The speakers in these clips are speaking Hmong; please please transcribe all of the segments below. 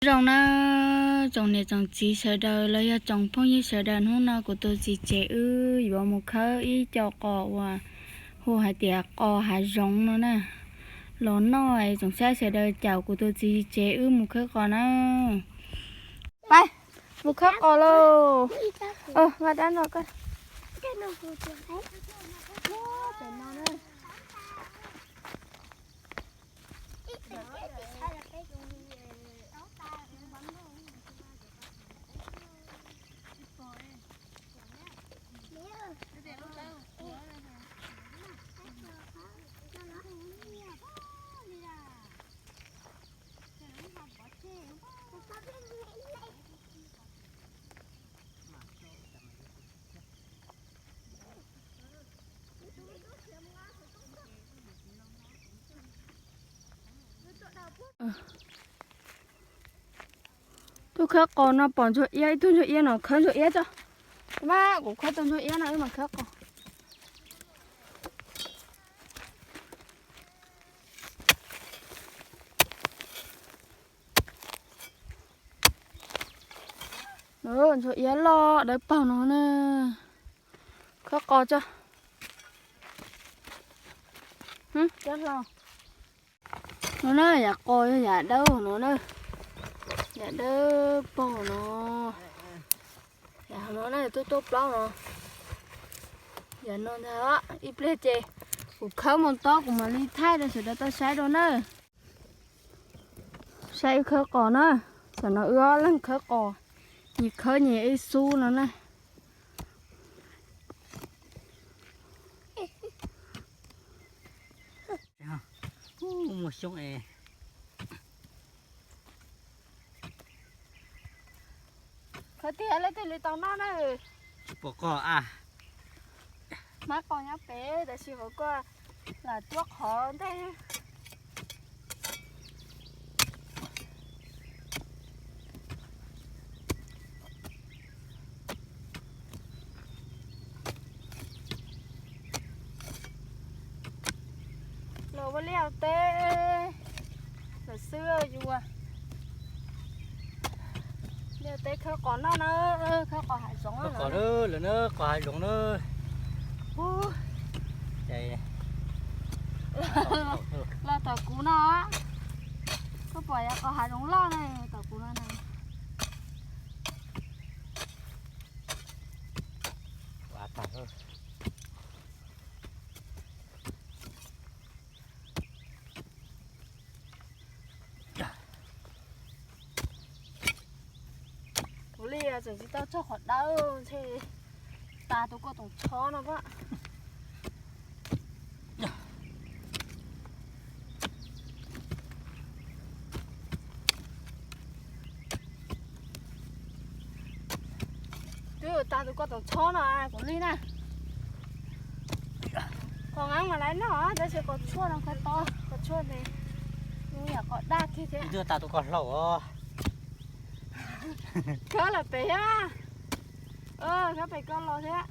Zoo na, tsoom niam tsoom txiv sawv daws los yog tsoom phooj ywg sawv daws, hnub no kuv tus txiv tsev wb yuav mus khawb ib co qos uas hu hais tias qos hav zoov no na, los noj. Tsoom saib sawv daws caum kuv tus txiv tsev wb mus khawb qos na. Pab, mus khawb qos lauj. Vaj dab no koj. Tub khawb qos no pom ntsuag iab, ib tug ntsuag iab no khawb ntsuag iab tso. Mas kuv khawb tau ntsuag iab no wb mas khawb qos. Ntsuag iab loj dawb paug no na. Khawb qos tso. No na, yam qos yog yam dawb no na. Yam dawb paug no. Yam no na, tuaj tuaj plaub no. Yam no ntag, ib pliag ces kuv khawb mus tob kuv mam li thaij rau sawv daws tau saib dua na. Saib wb khawb qos na, tam no wb ob leeg khawb qos, nyias khawb nyias ib xub no na. Muaj xyoob es. Qhov tiag leej twg li tau noj na. Tsis pom qos a. Hmab qos nyob pem tab sis qhov koj lam tuab qhov ntej. Los ua liaj teb lawm xwb yus. Liaj teb khawb qos noj na, khawb qos hav zoov lawm na, qos hav zoov na. Los tom kuv no, koj pom yog qos hav zoov loj na, tom kuv no na. Kuv li tseem tsis tau txog qhov dawb ntshe tas tus ko toom tshob no pab. Twb tas tus ko toom tshob no kuv li na. Qos nqeeb mas lawv noj tab sis qos tshuaj no qhov to, qos tshuaj ne, yam qos daj kiag thiab. Twb tas tus ko hlau os. Khawb lawm pem thiab. Khawb pem koj los thiab.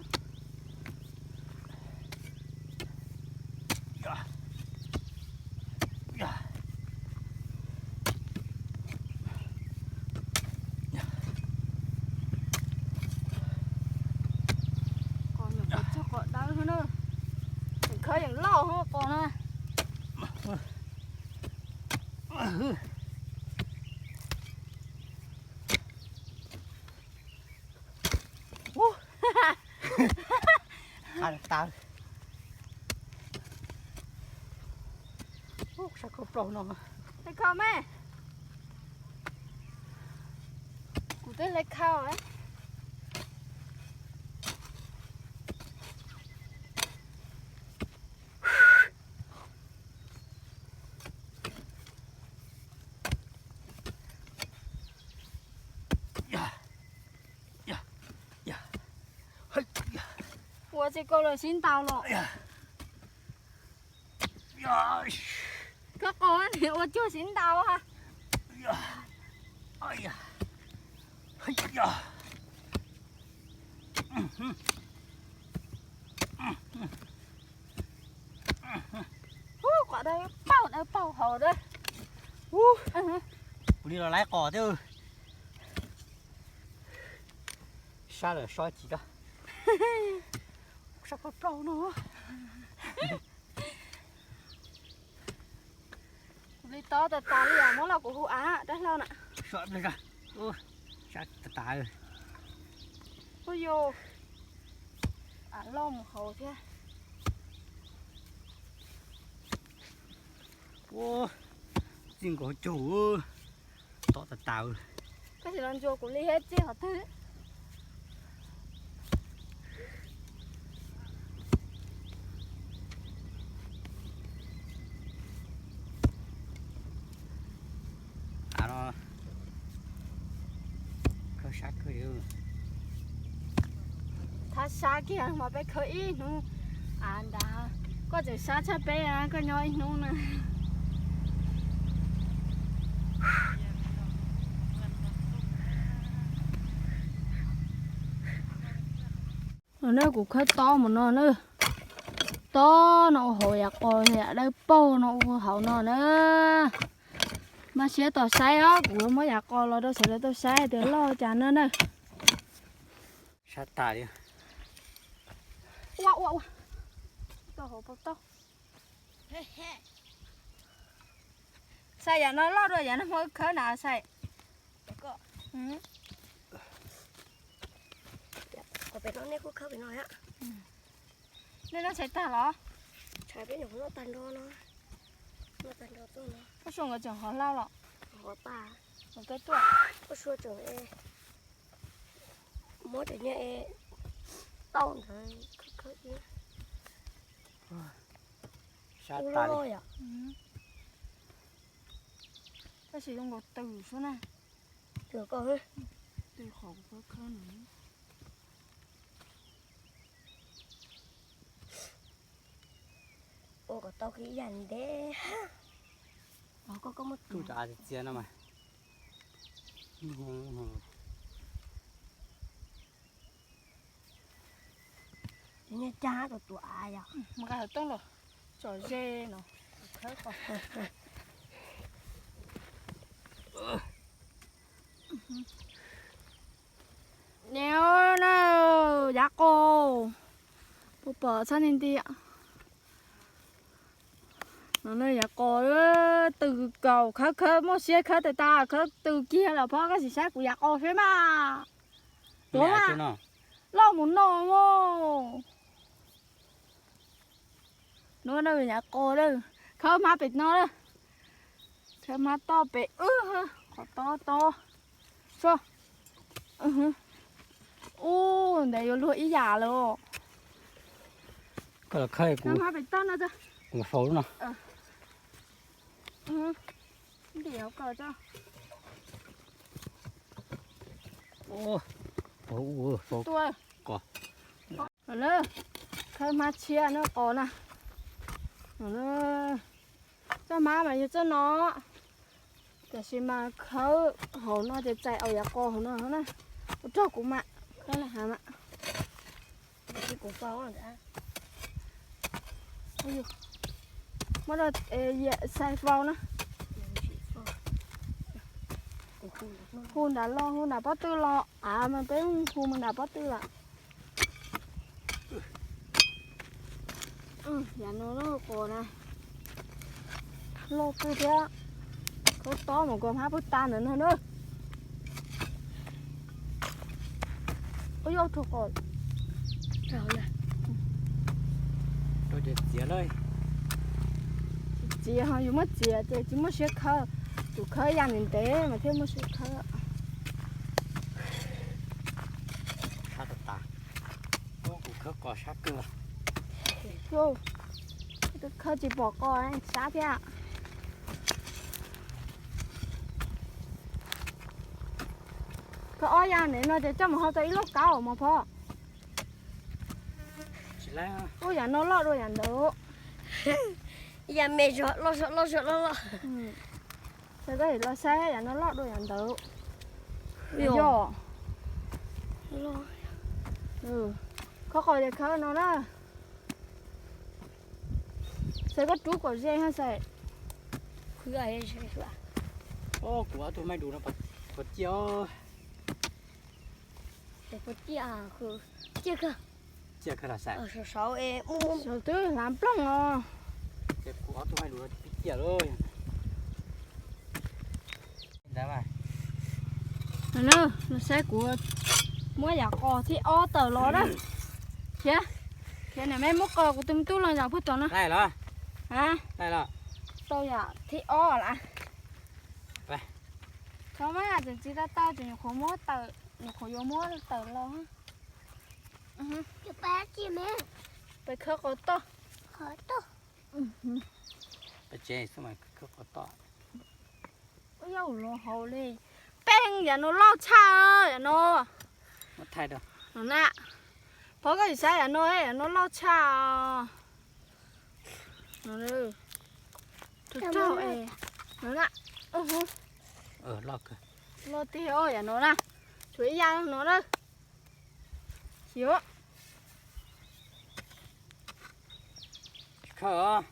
Qos nyuam qhuav txog qos dawb na. Tseem khawb yeej loj qos na. Qab taw. Ub, sab khau plaub no. Hle khau me. Kuv twb hle khau. Ua tsis kau los sib ntaus los. Koj qos niam ua cuag sib ntaus ha. Ub, qos dawb paug dawb paug hauv dawb. Li los laib qos thiab. Sab lawm so chim rau. Sab plaub plaub no. Kuv li tob tas tas li os, muab los kuv hu av dab hlau na. Sab tas tas. Ua yog av loj mus hauv thiab. Txij nkaus caug, tob tas tas. Koj sim los ntsuas kuv li thiab txij qhov twg. Av no khawb sab kawg li. Thab sab kiag mas peb khawb ib hnub av ntawd. Koj tseem sab tshaj peb, koj nyob ib hnub na. No na kuv khawb tob mus no na. Tob no ua hauv yav qos, yam dawb paug no ua hauv no na. Maj siab tos saib os, kuv muab yav qos los rau sawv daws tau saib tias loj cas no na. Sab tas li. Ua ua ua. Tau hauv paus tau. Xav yam no loj dua yam no muab khawb na xav. Nej no tshais tag los? Tshais peb nyuam qhuav noj tag nrho no. Noj tag nrho tuaj no. Koj Sua nkawd tseem hov hlau los? Hov tas. Nkawd tuaj. Koj Sua tseem muab cov nyiaj tauj ntawd khawb khawb ib. Sab tas li. Tab sis zoo nkaus tws xwb na. Tws koj, tws qhov kuv khawb khawb no. Ua kom tau kiag ib yam ntev. Koj, koj muab tus cov av txias txias no mas. Nyiaj cag tus tus av yom. Mus nqa hauv tooj los tsom ze no. Neb na, yav qos puas pom txhob nti nti. No yav qos tws kaus, khawb khawb muaj siab khawb tas tas, khawb tws kiag los phob. Koj sim saib kuv yav qos seb mas. Tuav mas loj mus no. Nuav na yav qos lawm, khawb hmab pem no lawm. Khawb hmab toj pem wb, qhov tob tob. Ub, ntev yuav luag ib yam lawm. Khawb hmab pem toj no. Faus lub no. Ntim hauv kawm tso. Tua. Khawb hmab tshiab no qos na. Txoj hmab mas yog txoj no, tiam sis mas khawb hauv no ces txais aus yav qos hauv no na. Ua rau kuv mam khawb na has mam. Muab rau sai fau na. Hu nram los, hu nram pob tw los, av mas peb hu mus nram pob tw lawm. Yav no loj qos na, loj kawg thiab. Khawb tob mus kos hmab puag ta ntawd no na. Ub, yog rau qos. Rau ces txiav lawm. Txiav ho yus muab txiav ces tsis muaj siab khawb. Tus khawb ya ntev ntev mas thiaj muaj siab khawb. Sab tas tas. Kuv khawb qos sab kawg. Khawb tsis pom qos sab thiab. Khawb ob ya ntev no ces coj mus hau tau ib lauj kaub mos phov. Ub, yam no loj dua yam ntawd. Ya me zog loj zog loj zog loj loj. Ces koj los saib yam no loj dua yam ntawd. Yog. Khawb qos ces khawb no na. Xav koj rub kom ze ha xav. Kuv ob tug maij dus no puas ciaj? Puas ciaj, ciaj kawg. Ciaj kawg los sav. Saum twb hlav nplooj os. Ces kuv ob tug maij dus no pib ciaj lawm. Los saib kuv muab yam qos thib ob tawm los na. Khiav, khiav niam me muab qos kuv tus me tub los yom puag tom no. Tau yam thib ob lawm. Txhob mas tseem tsis tau tau ces nyuam qhuav muab tawm, nyuam qhuav yuav muab tawm los. Pais khawb qos toj. Pais tsev xwb mas khawb qos toj. Ua yam los haus li. Peej yam no loj tshaj yam no. No na. Pov koj yim saib yam no, yam no loj tshaj. No na. Loj tiag os yam no na. Tshuav ib yam no na. Xyov. Khawb.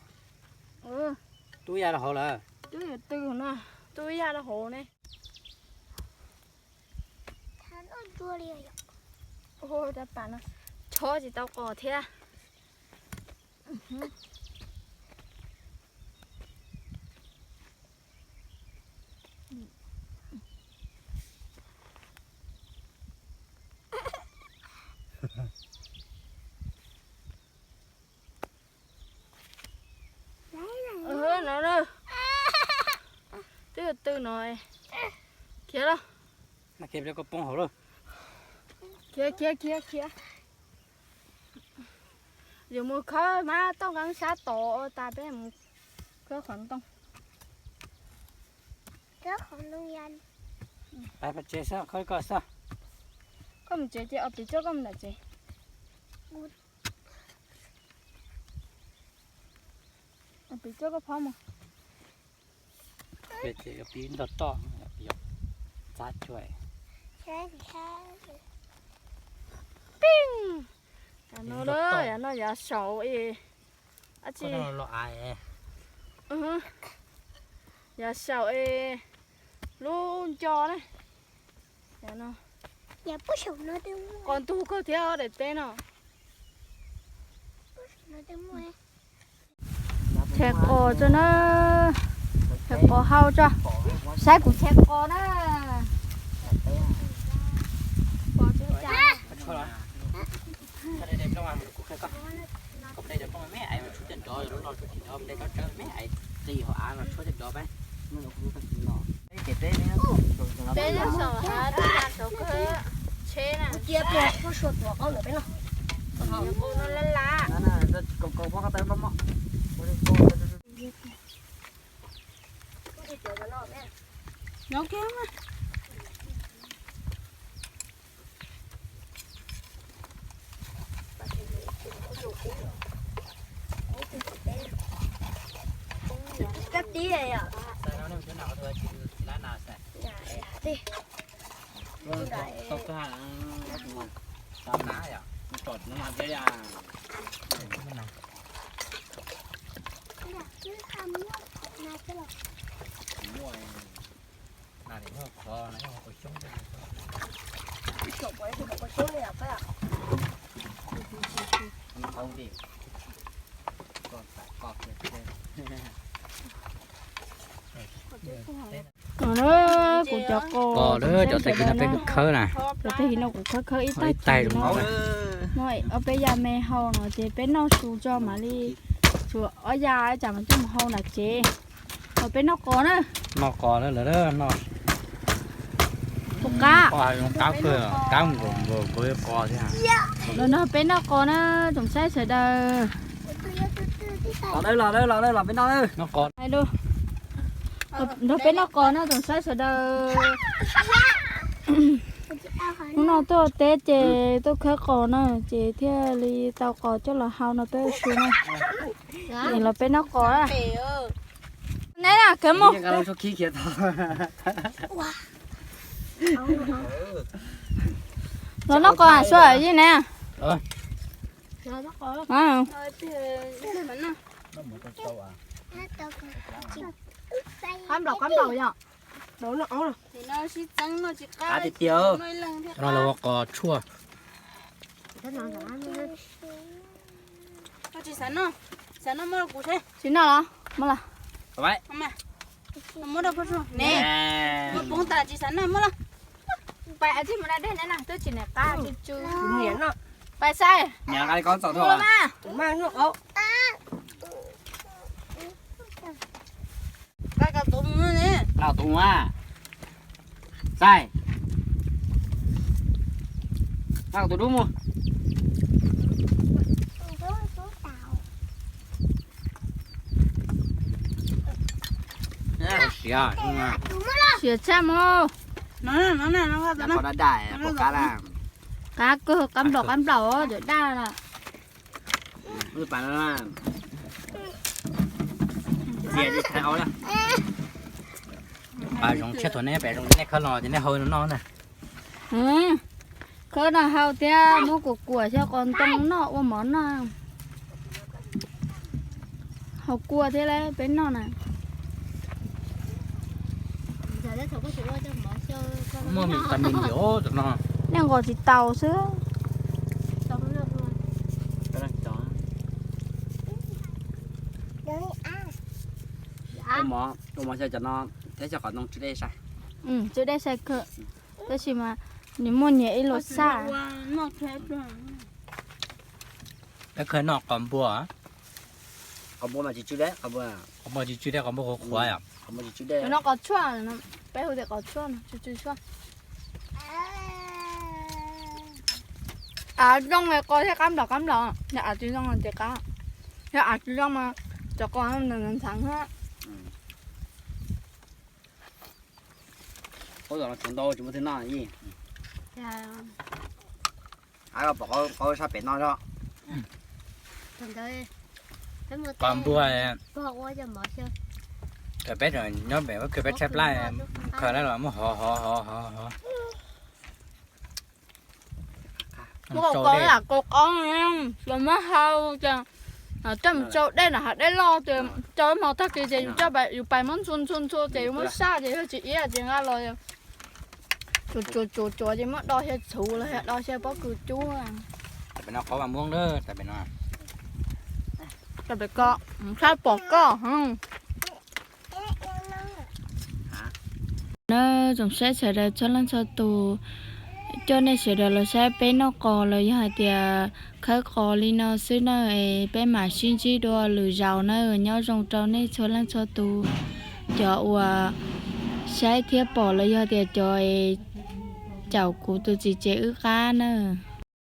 Tub ya rau hauv lawm. Tub tw no, tub ya rau hauv ne. Ua rab pas no chob tsis tau qos thiab. No, twb tw no. Khiav los. Khiav, khiav, khiav, khiav. Yuav mus khawb mas tooj qeeb sab tod tas peb mus khawb qhov ntoo. Pais tsev xwb, khawb koj xwb. Koj mus tsev ces ob pis coj koj mus nram tsev. Ob pis coj koj phob mus. Peb ntog toj, txab cuag. Pib, yav no, yav no yav saum es, yav saum es lub nco na. Qos ntug kawg thiab daim teb no. Chais qos tso na, chais qos hau tso, saib kuv chais qos na. Peb nyob saum hav, peb nyob saum tsheb na. Cia peb tshuaj sua tuav qau lawm peb no. Qau no laj laj. Nyob kiag mas. Kab tib yom. Kuv cov qos, cov tag kis no peb khawb na. Cov tag kis no kuv khawb khawb ib tag kis no. Muaj ob peb yam me hau no ces peb noj su tso mam li, tshuav ob yam tsam mam coj mus hau nram tsev. Los peb noj qos na. Noj qos na lawv no. Tus qab, qab mus nkaus qos thiab. Los nrog peb noj qos na tsoom saib sawv daws. Los, los, los, los peb noj. Nrog peb noj qos na tsoom saib sawv daws. Hnub no tuaj teb ces tuaj khawb qos na, ces thiaj li tau qos coj los hau no peb ua su na. Los peb noj qos na. Neb na, khawb mus. Los noj qos Suav Yij ne. Qab nplaum, qab nplaum yom. Qab tiag tiag. Cov no lawv ua qos tshuaj. Tsis noj los? Muab los. Pais tsis xav noj, muab los. Pais tsis mus da dej na, twb tsis niam qab tsis tsw. Pais saib. Nqa tus mus, Xais. Nqa tus dub mus. Siav, siav tshaj mus. Daj daj, puas qab na? Qab kawg, qab nplaum qab nplaum, cov daj lawm. Pais zoo tshiab thaum nej pais zoo ces nej khawb los ces nej hau no noj na. Khawb no hau thiab muab kuam kuam xyaw qos ntoo noj ua mov noj. Hau kua thiab lawm peb noj na. Muaj vitamin ntau tam no. Nej nqos tsis tau xwb. Ua mov xyaw cov no thiab xyaw qos ntoo tsw dej sai. Tsw dej sai kawg, tab sis mas nws muaj nyias ib lub xaj. Peb khaws noj qos npua. Qos npua mas tsis tsw dej, qos npua tsis tsw dej, qos npua qhuav qhuav yom. Noj qos tshuaj, peb hu tias qos tshuaj, tsw tsw tshuaj. Av zoo qos thiab qab nplaum qab nplaum, yog av tsis zoo ces qab, yog av tsis zoo mas cov qos ntxhov ntxhov. Qos ntau tsis muaj twg noj. Av pom qos sab pem no os. Qos npua, peb nyob pem, peb tshaib plab, khaws los muab hov hov hov hov. Muab qos lam kaus qos, los muab hau ces coj mus tsau dej na, hav dej loj ces tsau ib hmo tag kis ces yus coj, yus pais muab ntxhua ntxhua ntxhua ces yus muab saj ces yog tsis iab ces nqa los tsuav tsuav tsuav tsuav ces muab do xyaw txhuv los yog do xyaw pob kws cub. Pem no qos mas muab, pem no, pem ko, saib pom koj. Na, tsoom saib sawv daws txhua leej txhua tus, coj nej sawv daws los saib peb noj qos los yog hais tias khawb qos li no xwb na, es peb mam sib ntsib dua lwm zaus na, nyob zoo rau nej txhua leej txhua tus. Cov uas saib thiab pom los yog tias cov caum kuv tus txiv tsev wb qab na.